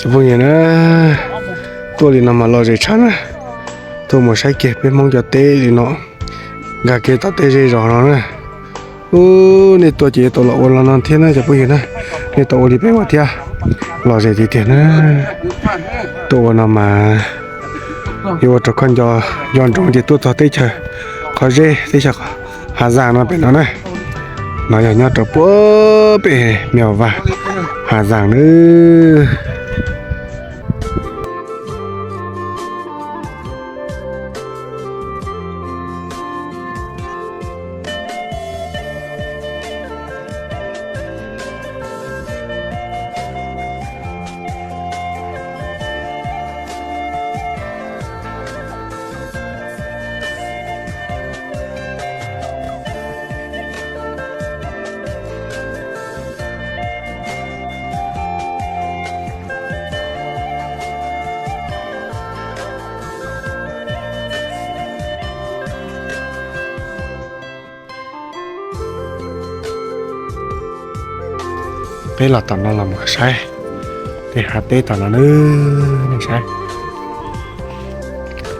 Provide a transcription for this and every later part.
Cov phooj ywg na, tuaj li no mas lom zem tshaj na. Tuaj mus saib kiag peb Hmoob cov teb li no, nkag kiag tom tej zej zos no na. Ub, nej tuaj ces yuav tau los ua li no thiab na cov phooj ywg na. Nej tau ua li peb ua thiab, lom zem tiag tiag na. Tuaj ua no mas yuav ua rau koj nco, nco ntsoov tias tuaj txog teb chaws qhov zeb teb chaws Hav Zaas no pem no na. No yog nyob rau puag pem Mem Vaj, Hav Zaas nawb. Peb los tom no los mus saib tej hav teb tom no nawb, nej saib.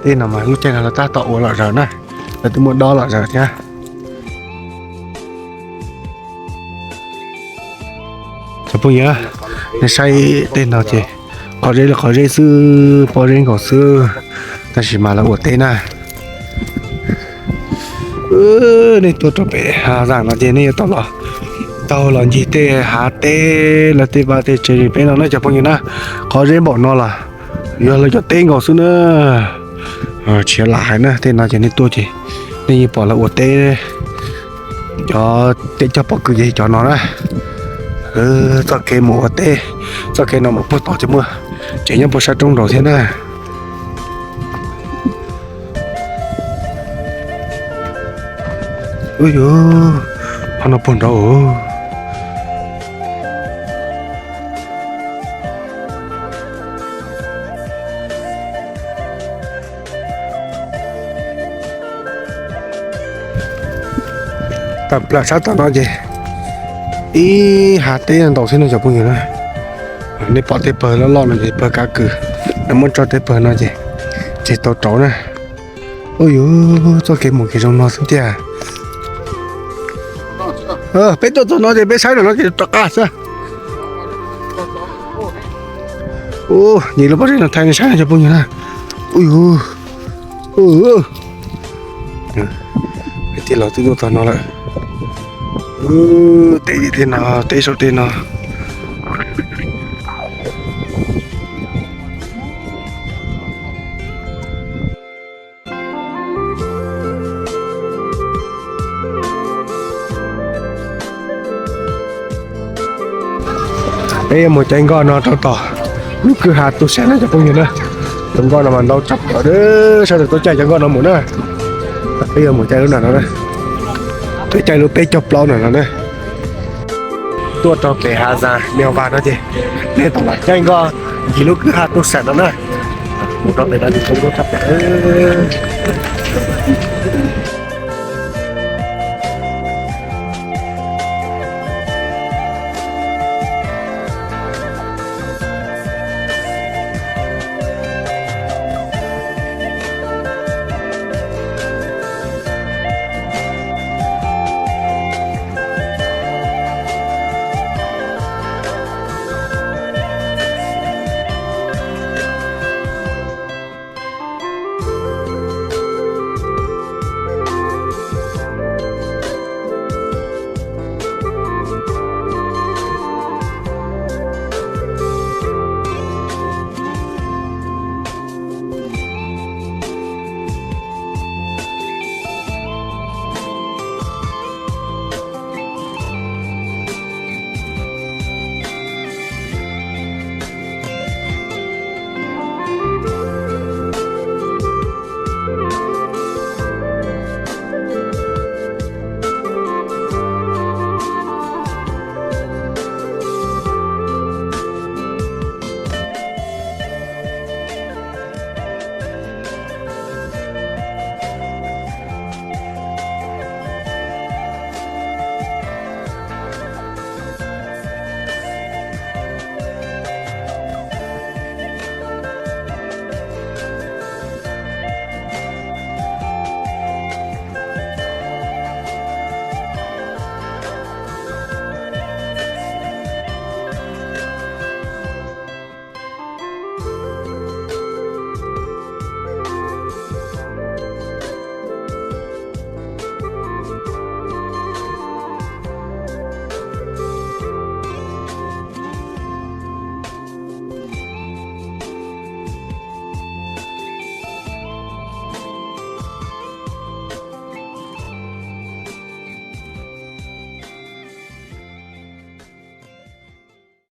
Tej no mas lub caij no lawv tab tom ua lom zem na, lawv twb muab dob lom zem thiab. Cov phooj ywg, nej saib tej no ces qhov zeb li qhov zeb xwb, pob zeb nkaus xwb, tab sis mas lawv ua teb na. Nej tuaj rau pem Hav Zaas no ces nej yuav tau los, tau los ncig tej hav teb los tej vaj tej tsev li peb no na cov phooj ywg na. Qhov zeb npaum no los yog lawv cov teb nkaus xwb na. Tsis lam hais na, tej no ces nej tuaj ces nej yeej pom lawv ua teb. Cov teb cog pob kws ces cov no na. Txoj kev mus ua teb, txoj kev no mus puag tod ces muaj tsev nyob puag sab roob nraud thiab na. Ub yuv, qhov no puag nraud. Tawm plaws sab tom no ces ib hav teb ntau xwb no cov phooj ywg na. Nej pom tej pawg loj loj no ces pawg kav kws, lawv muab tso tej pawg no ces tseg tau rauv na. Ub yuv, txoj kev mus ces zoo no xwb tiag. Peb tuaj txog no ces peb saib no ces rov qab xwb. Ub, nyias lub pob zeb no thaij nej saib cov phooj ywg na. Ub yuv, peb tij laug twb tuaj txog no lawm. Teb tej no, teb saum tej no. Peb yuav mus caij nkoj no rau tom lub kwj ha Tub Sam na cov phooj ywg na. Tus nkoj no mas ntau tshaj plaws, sawv daws tuaj caij cov nkoj no mus na. Peb yuav mus caij lub no no na. Peb caij lub peb caug plaub no no na. Tuaj rau pem Hav Zaas Mem Vaj no ces nej tau los caij nkoj ncig lub kwj ha Tub Sam no na. Mus rau pem no ces zoo nkauj tshaj plaws.